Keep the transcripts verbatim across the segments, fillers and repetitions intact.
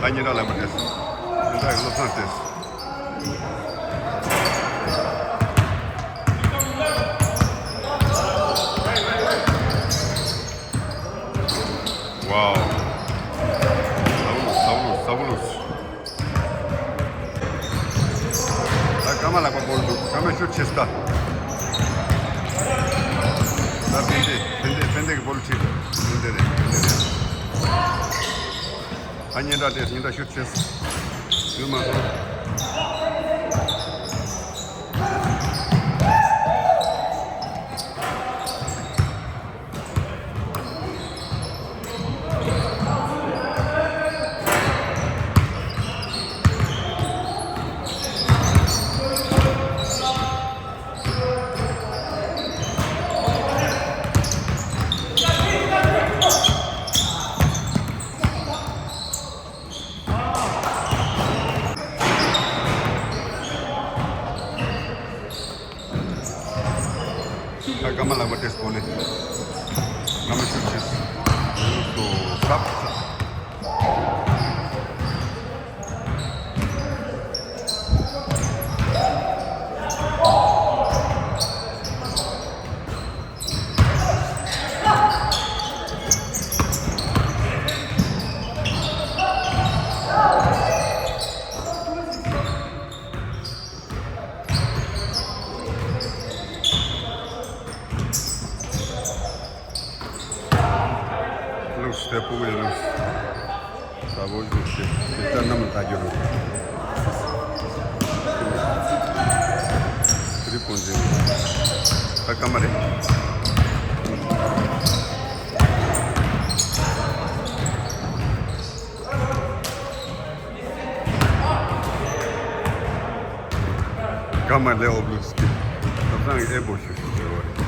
ད་ཉིན་གྲངས་ལ་མ་སྤྲད། ཉིན་གྲངས་ཀྱི་བློ་བཟང་སྤྲད། ཝའོ། ས་བོ་ལུག་ས་བོ་ལུག་ས་བོ་ལུག་ད་ཀ་མ་ལགས་པ་བོ་ལུག་ཀ་མ་ཤུ་ཆེ་སྟ། ད་ཕན་བདེ་ཕན་བདེ་ཕན་བདེ་གི་བོ་ལུག་ཆེ། ཕན་བདེ་རེད། ཕན་བདེ་རེད། ཨ་ཉིན་གྲངས་དེ་ཉིན་གྲངས་ཤུ་ཆེ། ཡོད་མ་སོང་། ད་ཀ་མ་ལགས་པ་ཏེས་པོ་ནས་ཀ་མ་ཤུ་ཆེ། ལུག་ཏོ་སབ་སབ། ལུགས་སྟེ་ཕུག་ཡ་ལུགས། ས་བོ་ལུགས་སྟེ་དེ་ལྟར་རྣམས་ལ་ལྟ་རྒྱུ་རུ། རི་སྤུན་འཛིན། ད་ཀ་མ་རེད། ཀ་མ་ལེ་ཨོབ་ལུགས་སྟེ། ད་ཚང་གི་ཨེ་བོ་ཤུ་ཤུ་ཟེར་བ་རེད།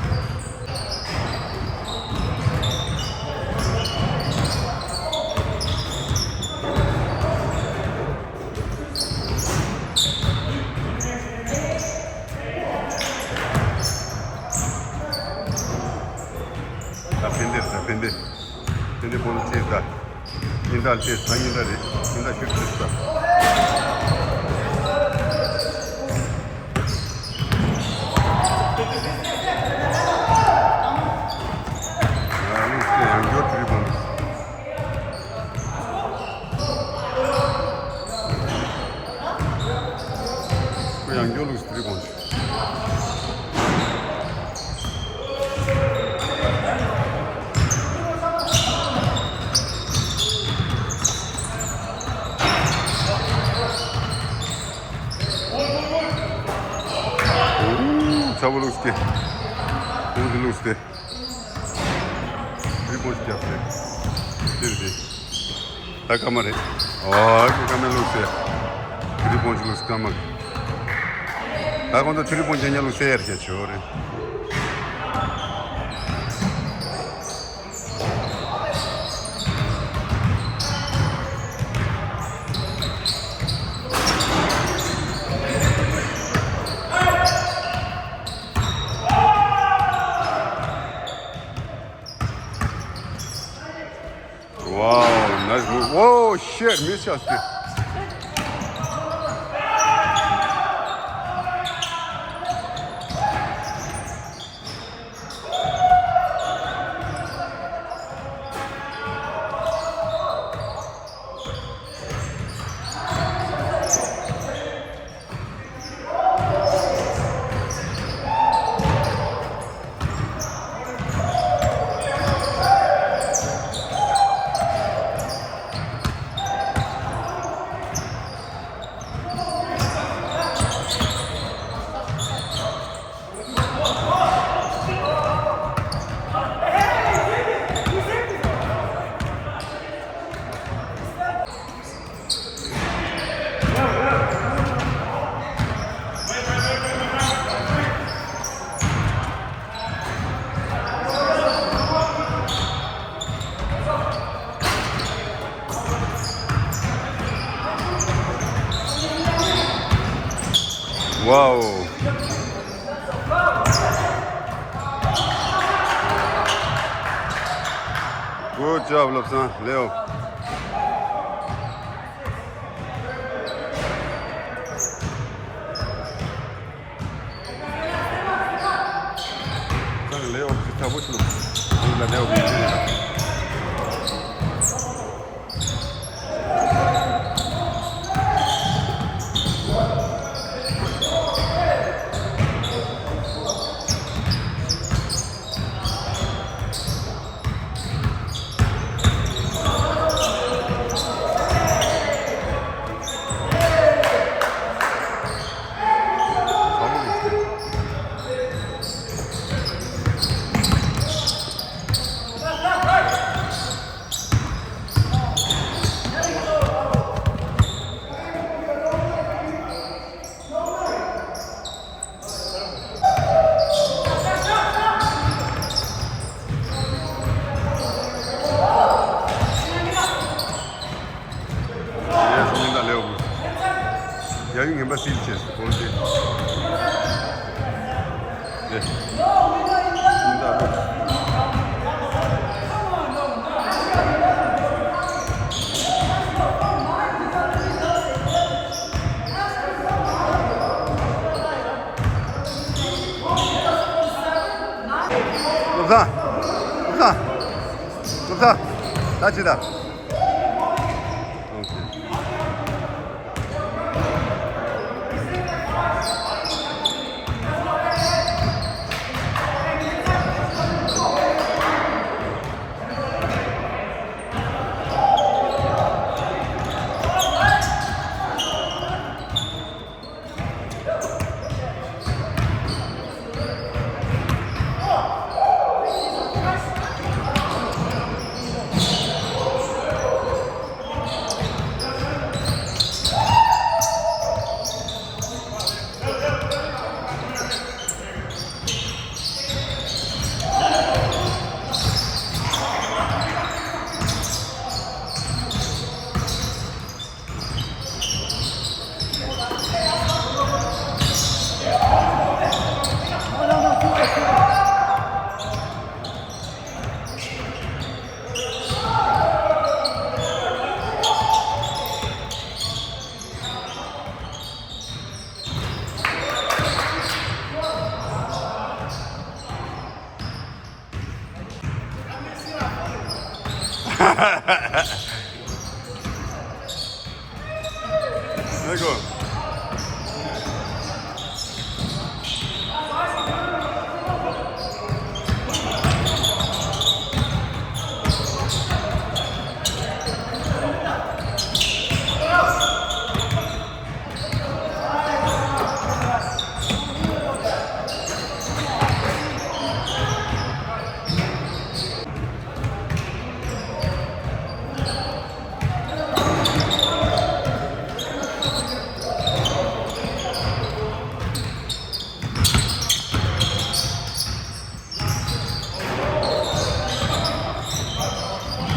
ད་ཕན་བདེ་ད་ཕན་བདེ། ཕན་བདེ་པོ་ལ་ཆེ་ད། ཉིན་ལྟར་ཆེ་ད་ཉིན་ལྟར་རེད། ཉིན་ལྟར་ཤུ་ཆེ་ད། ཡང་ལུགས་ཀྱི་ཡང་འགྱུར་དྲིལ་བུ། ཁོ་ཡང་འགྱུར་ལུགས་དྲིལ་བུ། ཚ་བོ་ལུགས་ཀྱི། ཁོང་གི་ལུགས་ཏེ། རི་པོ་ཅི་རྒྱབ་སྟེ། དེར་དེ། ད་ཀ་མ་རེད། ཨོ་ཀ་མ་ལུགས་ཏེ། རི་པོ་ཅི་ལུགས་ཀ་མ། ད་ཁོང་ཚོ་ཐི་རི་པོན་ཅན་ཉ་ལུགས་སེ་ཡར་རྒྱ་ཆེ་བ་རེད། Wow, nice move. Oh shit, miss shot. Wow. Good job, བློ་བཟང་ལེའོ། ཡས་སྙིང་ཐག་ལེའོ་མོ། ཡ་ཡུ་ངན་པ་སིལ་ཆེ་སི་གོལ་ཏེ། ཡས་སྙིང་ཐག་ལེའོ། བློ་བཟང་། བློ་བཟང་། བློ་བཟང་། ད་ཅི་ད།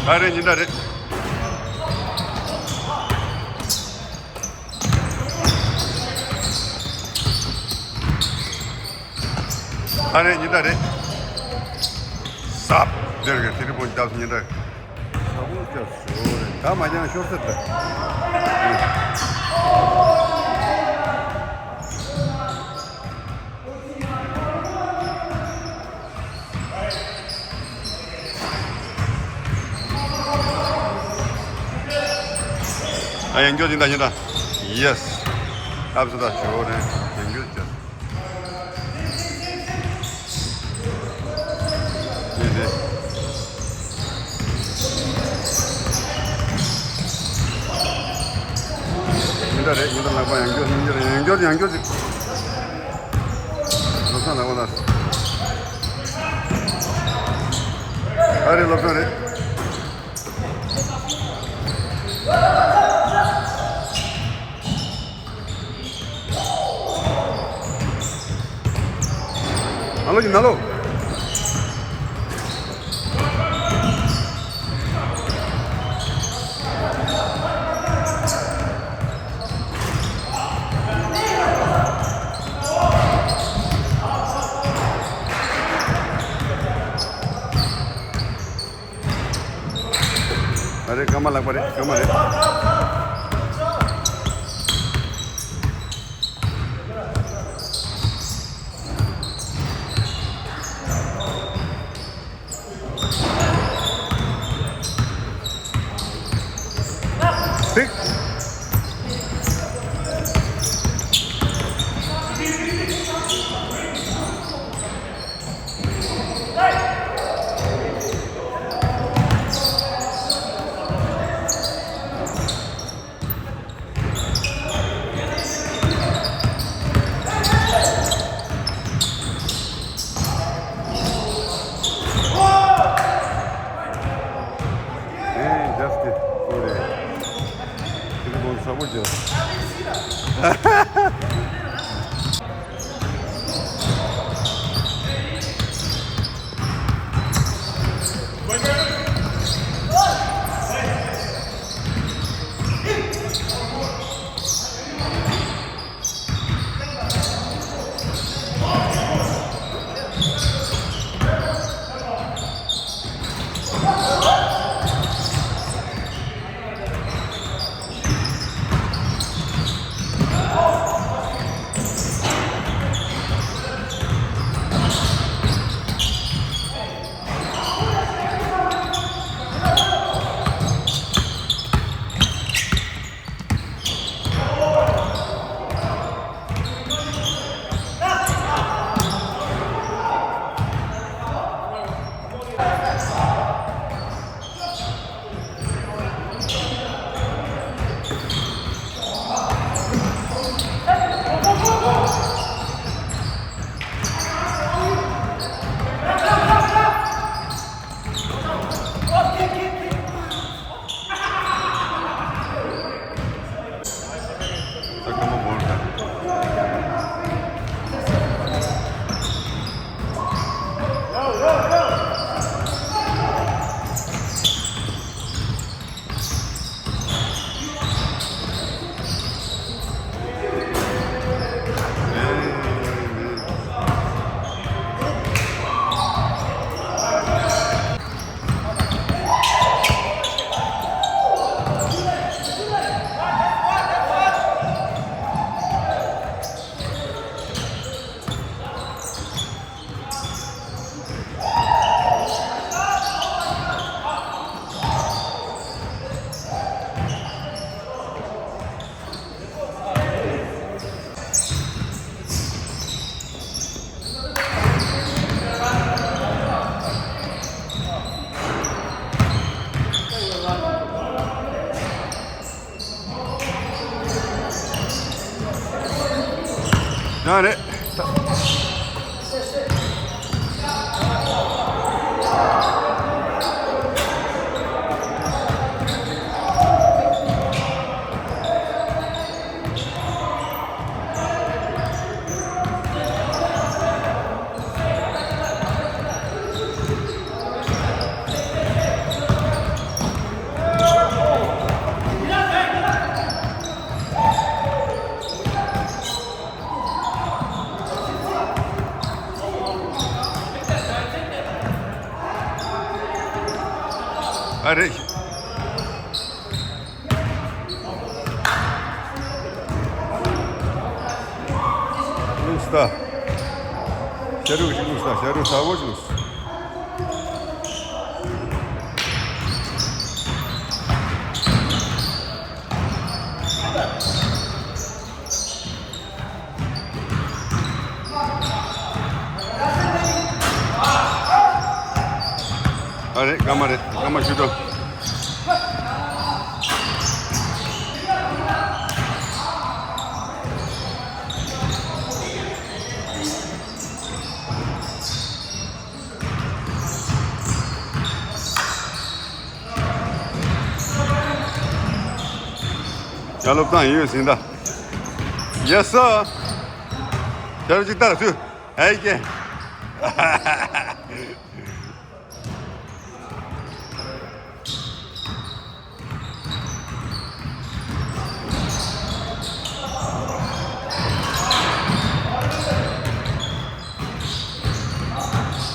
ཨ་རེ་ཉིན་ད་རེ། ཨ་རེ་ཉིན་ད་རེ། སབ། དེར་གི་ཐི་རི་བོ་རྒྱབ་ཉིན་ད། ས་བོ་རྒྱབ་ཞོར་རེ་ད་མ་ཉན་ཤོར་ཟེར་ད། ཨ་ཡང་སྐྱོ་ཅིག་ད་ཉིན་ད། ཡེས། ཨབ་སི་ད་ཞོར་རེ་ཡང་སྐྱོ་ཅིག་ཡེ་རེ། ཉིན་ད་རེ་ཉིན་ད་ལག་པ་ཡང་སྐྱོ་ཡང་སྐྱོ་ཡང་སྐྱོ་ཡང་སྐྱོ་ཅིག་བློ་བཟང་ལག་པ་ལ། ཨ་རེ་བློ་བཟང་རེད། ཨ་ལོ་ཡིན་ན་ལོ། ཨ་རེ་སྐར་མ་ལག་པ་རེད། སྐར་མ་རེད། ཏེ་ཀོ་རེད། དེ་གི་ལོ་ཚ་པོ་ཅན། ཡང་རེད། ཨ་རེད། ལུགས་ལྟ། ཤ་རུས་ཅིག་ལུགས་ལྟ། ཤ་རུས་ཚ་བོ་ཅིག་ལུགས། ཨ་རེད། སྐར་མ་རེད། སྐར་མ་ཞུ་དོ། ཡ་སློབ་སྟངས་ཡིན་ཡོད་ཟིན་ད། ཡེ་སི་སར། ཤ་རུས་ཅིག་ལྟ་ལ་ཚུ། ཨེ་ཀྱེ།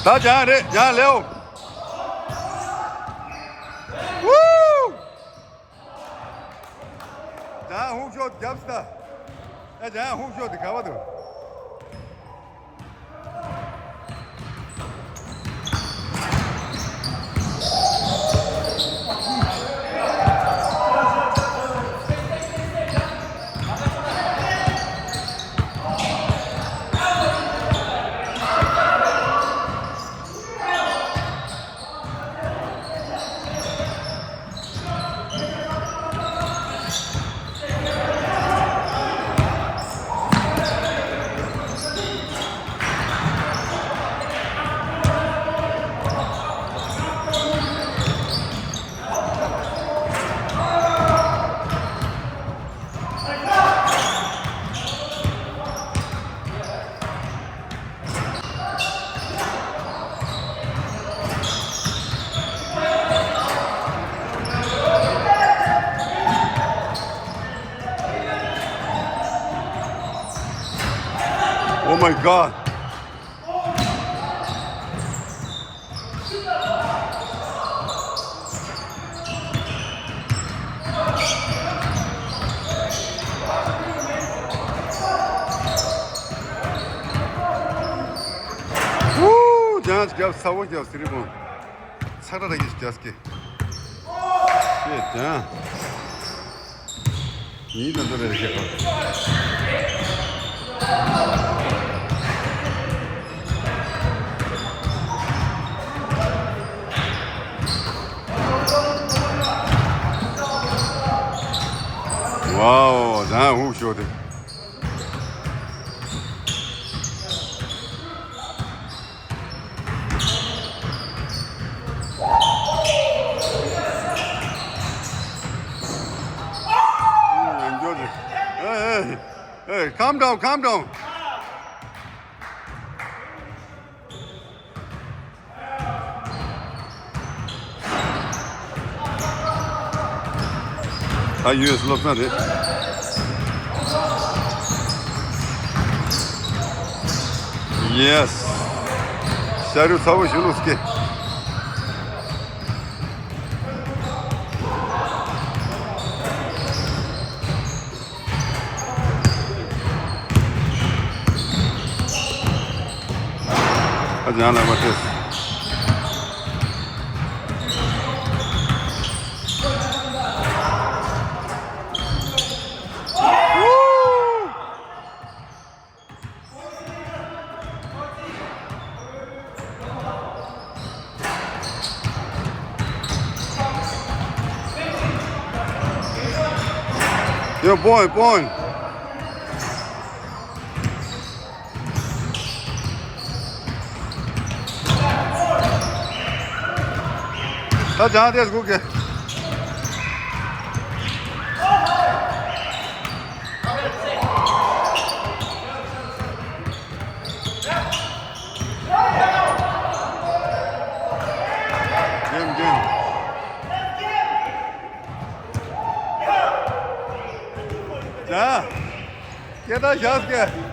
ད་ཅང་རེད། ཅང་ལེའོ། ཝུའུ། ཅང་ཧུག་ཤོད་རྒྱབ་སྟ། ད་ཅང་ཧུག་ཤོད་དེ་ག་བ་དུ། Oh my god. Woo! ཅང་རྒྱབ་ཚ་བོ་རྒྱབ་སི་རི་བོང་། ཚ་ར་ར་ཡིས་རྒྱབ་སྐེ། ཤེས་ཅང་། ཡིན་ད་འདི་རེད་ཤེས་པ། ཝའོ། ད་ཧུག་ཤོག་དེ། Hey, hey, hey, calm down, calm down. ད་ཡོད་སློབ་ཚན་རེད། Yes. ཤ་རུས་ཚ་བོ་ཞུ་ལུགས་སྐྱེ། ཨ་ཅང་ལགས་པ་ཏེས། Yo, point, point. ད་ཅང་ཏེས་སྒུག་གེ། ཀེམ་ཀེམ། ཅང་། སྐད་གྲགས་བཞག་སྐད།